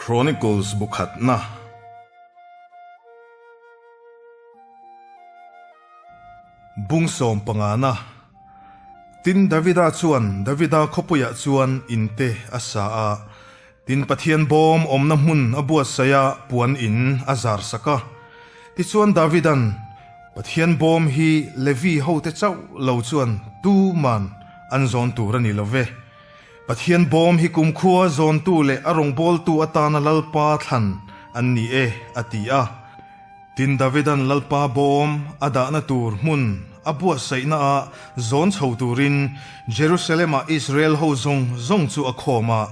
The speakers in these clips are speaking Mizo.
Chronicles bu khatna. Bung sawm pangana. Tin, Davida chuan Davida khawpuiah chuan in te a sa a. Tin, Pathian bawm awmna hmun a buatsaih a, puan in a zar sak a. Tichuan Davidan, Pathian bawm hi Levi hote chauh lo chuan tuman an zawn tur a ni lo ve. Pathian bawm hi kumkhua zawntu leh a rawngbawltu atana Lalpa thlan an ni e, a ti a. Tin, Davidan Lalpa bawm a dahna tur hmun a buatsaihna ah zawn chho turin Jerusalem-ah Israel ho zawng zawng chu a khawm a.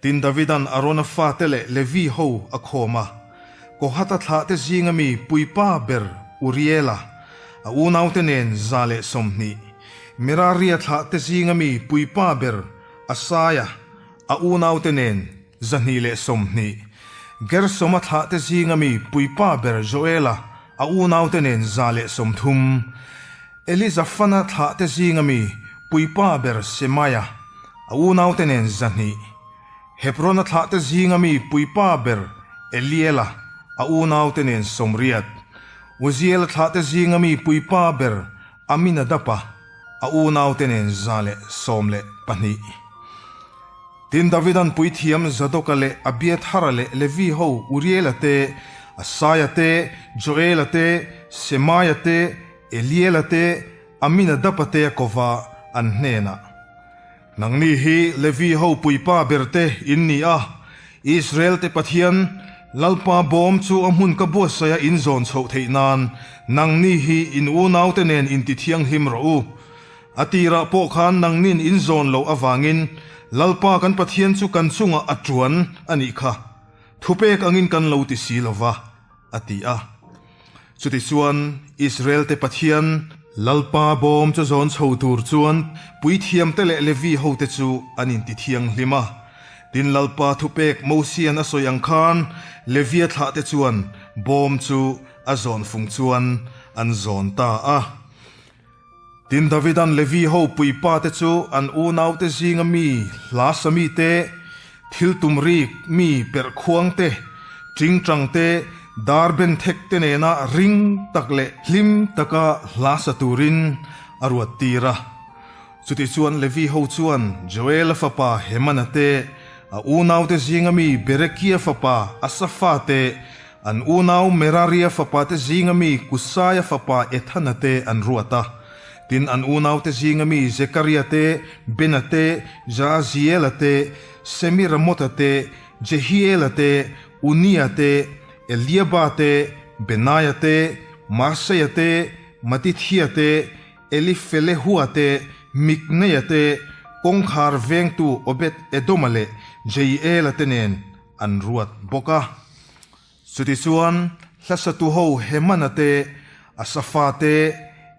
Tin, Davidan Arona fate leh Levi ho a khawm a. Kohata thlahte zinga mi puipa ber Uriela, a unaute nen 120. Meraria thlahte zinga mi puipa ber Asaia, a unaute nen 220. Gersoma thlahte zinga mi puipa ber Joela, a unaute nen 130. Elizafana thlahte zinga mi puipa ber Semaia, a unaute nen 200. Hebrona thlahte zinga mi puipa ber Eliela, a unaute nen 80. Uziela thlahte zinga mi puipa ber Aminadapa, a unaute nen 112. Tin, Davidan puithiam Zadoka leh Abiathara leh Levi ho Uriela te, Asaia te, Joela te, Semaia te, Eliela te, Aminadapa te a kova an hnenah, Nangni hi Levi ho puipa berte in ni a, Israel te Pathian, Lalpa bawm chu a hmun ka buatsaih a in zawn chhoh theih nan nangni hi in unaute nen inti thianghlim rawh u. A tirah pawh khan nangnin in zawn loh avangin Lalpa kan Pathian chu kan chungah a tuan a nih kha. Thupek angin kan lo ti si lo va, a ti a. Chutichuan, Israel-te Pathian, Lalpa bawm chu zawn chho tur chuan puithiamte leh Levi hote chu an intithianghlim a. Tin, Lalpa thupek Mosian a sawi ang khan Levia thlahte chuan bawm chu a zawn fung chuan an zawn ta a. Tin, Davidan Levi ho puipate chu an unaute zinga mi hla sa mite, thil tum rik mi perh khuang te, tingtang te, dar ben thek te nena ring tak leh hlim taka hla sa turin a ruat tir a. Chutichuan Levi ho chuan Joela fapa Hemana te, a unaute zinga mi Berekia fapa Asafa te, An unau Meraria fapate zinga mi Kusaia fapa Ethana te an ruat a. Tin, an unaute zinga mi Zekaria te, Bena te, Jaaziela te, Semiramota te, Jehiela te, Unia te, Eliaba te, Benaia te, Maaseia te, Matithia te, Elifelehua te, Mikneia te, kawngkhar vengtu Obed-Edoma leh Jeiela te nen an ruat bawk a. Chutichuan, hlasatu ho Hemana te, Asafa te,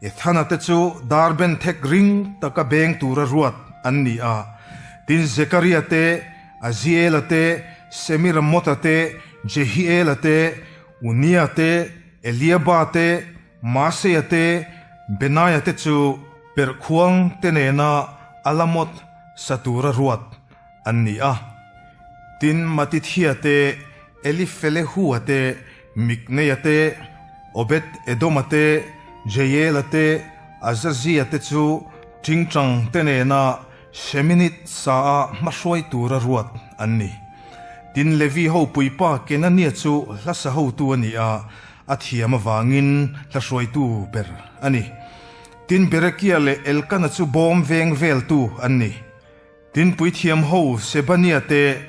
Ethana te chu dar ben thek ring taka beng tura ruat an ni a. Tin, Zekaria te, Aziela te, Semiramota te, Jehiela te, Unia te, Eliaba te, Maaseia te, Benaia te chu perhkhuang te nena Alamot sa tura ruat an ni a. Tin, Matithia te, Elifelehua te, Mikneia te, Obed-Edoma te, Jeiela te, Azazia te chu tingtang te nena Sheminith sa-a hmahruai tura ruat an ni. Tin, Levi ho puipa Kenania chu hlasa hotu a ni a, a thiam avangin hla hruaitu ber a ni. Tin, Berekia leh Elkana chu bawm veng veltu an ni. Tin, puithiam ho Sebania te,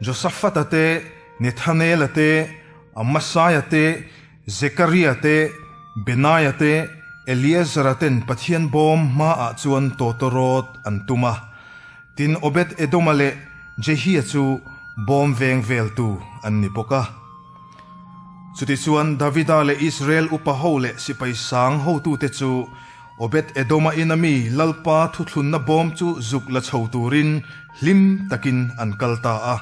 Josafata te, Nethanela te, Amasaia te, Zekaria te, Benaia te, Eliezara ten Pathian bawm hmaah chuan tawtawrawt an tum a. Tin, Obed-Edoma leh Jehia chu bawm veng veltu an ni bawk a. Chutichuan, Davida leh Israel upa ho leh sipai sang hotute chu Obed-Edoma ina mi Lalpa thuthlunna bawm chu zuk la chho turin hlim takin an kal ta a.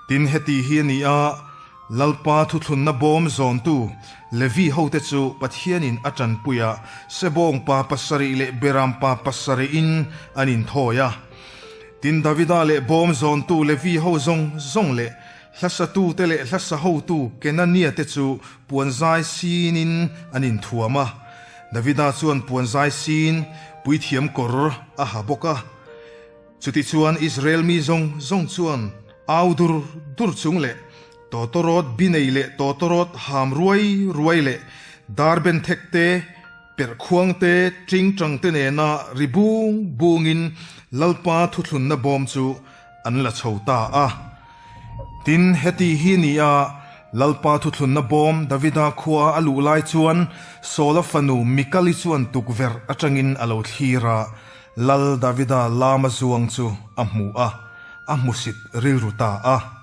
Tin, heti hi a ni a, Lalpa thuthlunna bawm zawntu Levi hote chu Pathianin a tanpui a, sebawng pa pasarih leh beram pa pasarihin an inthawi a. Tin, Davida leh bawm zawntu Levi ho zawng zawng leh. Hla satute leh hla sa hotu Kenania te chu puanzai sinin an inthuam a. Davida chuan puanzai sin puithiam kawr a ha bawk a. Chutichuan Israel mi zawng zawng chuan au dur dur chung leh tawtawrawt bi nei leh tawtawrawt ham ruai ruai leh dar ben thek te, perh khuang te, tingtang te nena ri bung bungin Lalpa thuthlunna bawm chu an la chho ta a. Tin, heti hi ni a, Lalpa thuthlunna bawm Davida khua a luh lai chuan Saula fanu Mikali chuan tukverh atangin a lo thlir a, Lal Davida lama zuang chu a hmu a, a hmusit rilru ta a.